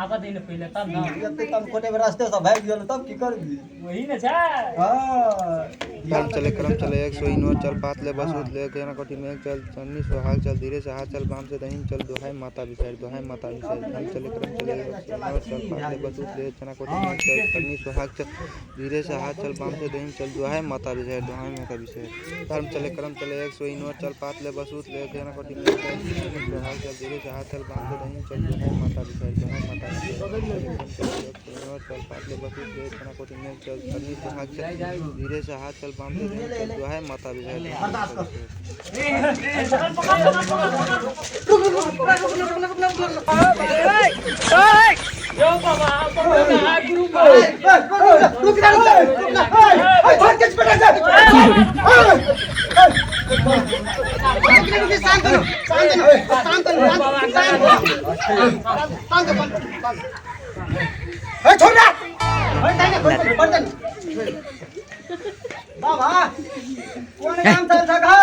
आबऽ दे ने पहिले तब ने। एते तब कोटे में रास्ते से भागि गेल तब की करबी? वही ने छै। हाँ। धर्म चले क्रम चले एक सोई नो चल पात ले बसूत ले केना कोटी में चल चन्नी सोहाग चल धीरे से हाथ चल बाम से दहीन चल दोहाई माता बिसार दोहाई माता बिसार। धर्म चले क्रम चले एक सोई नो चल पात ले बसूत ले चना कोटी में चल चन्नी सोहाग चल धीरे से हाथ चल बाम से दहीन चल दोहाई माता बिसार दोहाई माता बिसार। धर्म चले क्रम चले एक सोई नो चल पात ले बसूत ले केना कोटी में चल चन्नी सोहाग चल धीरे से हाथ चल बाम से दहीन चल दोहाई माता बिसार दोहाई माता बिसार। धर्म चले क्रम चले एक सोई नो चल पात ले बसूत ले चना कोटी में चल चन्नी सोहाग चल धीरे से हाथ चल बाम से दहीन चल दोहाई माता बिसार दोहाई माता बिसार। यौ बाबा, पकड़ो ना, गुरु को। रुक जा, रुक जा, रुक जा। ए, भाग के बेटा जा। रुक रुक, शांत हो, शांत हो, शांत हो, शांत हो, शांत हो, शांत। ए छोड़ ना। ए दाने छोड़ दे। बाबा कोन काम चल सकौ?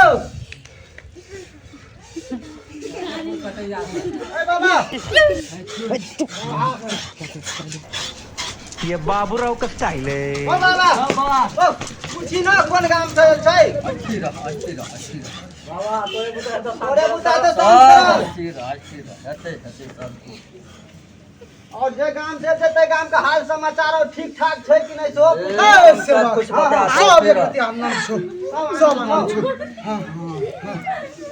ए बाबा, ये बाबूराव का स्टाइल है। ओ बाबा, ओ पूछी ना कोन गाम चल छै? अच्छी रह, अच्छी रह, अच्छी रह। बाबा, तोरे बुता तो तोरे बुता तो सब सब अच्छी रह, अच्छी रह, हेतै हेतै सब कुछ। और जे गाम से छै ते गाम के हाल समाचार और ठीक ठाक छै कि नहीं सो ए, सब कुछ बता, सब अच्छी एक रह। रति हम नाम छु, सब नाम छु। हाँ हाँ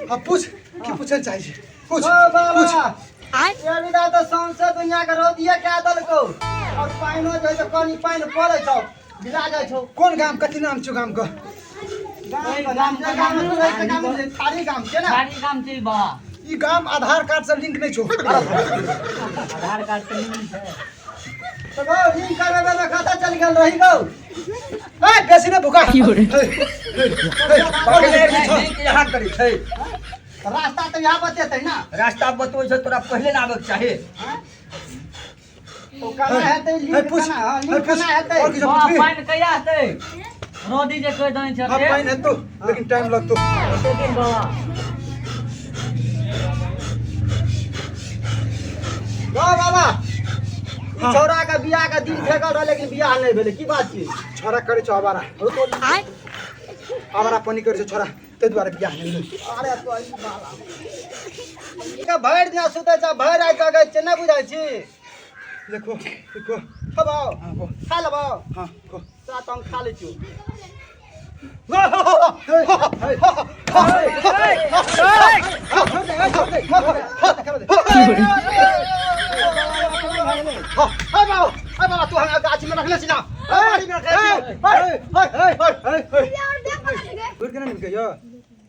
हाँ, पूछ की पूछल चाहै छी? पूछ। ओ बाबा, पूछ। ये विदा तो सौंसे दुनिया के रौदिया क्या दलको और पाइनो जे तो कनी पाइन पड़ै छौ भिजा जाइ छौ। कोन गाम, कथी नाम छु गाम के? गाम के नाम जे गाम में तू रहै छै गाम में थारी गाम छै ना। सारी काम छै बाबा। ई गाम आधार कार्ड से लिंक नहीं छौ। आधार कार्ड से लिंक छै। तो गौ लिंक करबे में खाता चल गेल रही गौ। ए बेसी ने भुका। लिंक यहाँ करै छै। रास्ता तो यहाँ बतेतै ना। रास्ता बतबै छै तोरा पहिले ने आबैके चाही। ओ केना हेतै लिंक? पूछ, केना, हाँ, ए, लिंक पूछ, केना हेतै? और किछो बाबा, पूछबी? पानि कहिया हेतै? रौदी जे कहि देने छै। हाँ, पानि हेतौ लेकिन टाइम लगतौ। कते दिन बाबा? गौ बाबा, ई छौड़ा के बियाह के दिन ठेकल रहे लेकिन बियाह नहीं भेलै, की बात छी? छोरा करै छौ आवारा, आवारा पानी करै छौ छोरा, ताहि दुआरे बियाह नहि भेलै। अरे तो ई बाला के भरि दिना सुतै छै, भरि राति जगै छै, नहि बुझै छी? देखो देखो। खबौ? हाँ, खो। खा लेबौ? हाँ, खो। तोरा तऽ हम खा लै छियौ। हे बाबा, हे बाबा, तू हमरा गाछी में रखले छी ना? हे बाड़ी में रखले छी ना? हे, हे, हे, हे। घुरि के नहि कहियो।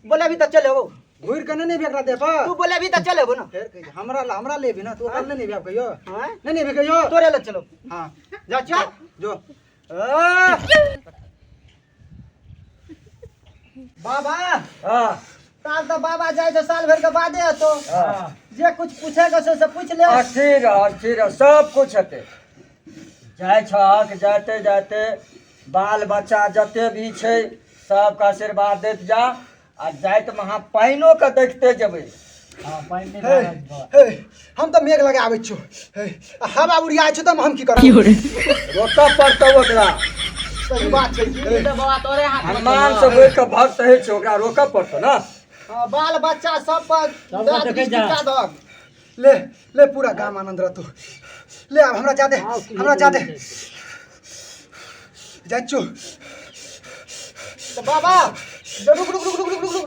बोले अभी तऽ चल एबौ। घुरि के नहि एकरा दे पर। तू बोले अभी तऽ चल एबौ ना। फेर कहियो हमरा हमरा लेबी ना तू, ओकरा नहि नेबी आब कहियो। आँय? नहि नेबी कहियो। तोरे लग चलो। हाँ। जा छियौ। जो। बाबा। हाँ। साल तऽ बाबा जाइ छै, साल भरि के बादे एतो। हाँ। जे कुछ पूछे के छै से पूछ ले। अच्छी रह, अच्छी रह, सब कुछ हेतै। जाइ छहक, जाते जाते बाल बच्चा जते भी छै सबके आशीर्वाद दैत जा आ जाइत महा पानिओ के देखते जेबै। हाँ, पानि नहि हे, भरल छै बाबा। हे, हम तऽ मेघ लगा आबै छियौ। हे, आ हवा उड़िया छै तऽ हम की करब? रोकऽ पड़तौ ओकरा। सही बात छै की? ई तऽ बाबा तोरे हाथ में हनुमान छौ। से बढ़ि कऽ भक्त होइ छै, ओकरा रोकऽ पड़तौ ने। हाँ, बाल बच्चा सब पर सबके दया देखै दृष्टि जा। कए दहक। ले ले, पूरा गाम आनंद रहतो। ले आब हमरा जादे, हमरा जादे जाइ छियौ। तऽ बाबा रुक रुक रुक रुक रुक रुक रुक,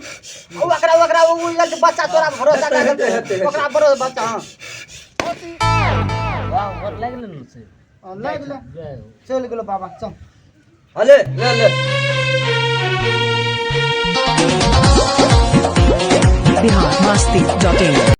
ओ ओकरा ओकरा ओ उड़ल छै बच्चा, तोरा भरोसा हेतै, हेतै, हेतै। ओकरा भरोसा बच्चा। हाँ। वाह, ओकर लागि गेलै ने से। हाँ, लागि गेलै। जय हो। चलि गेलो बाबा, चल। हँ, ले ले ले। बिहार मस्ती डॉट इन।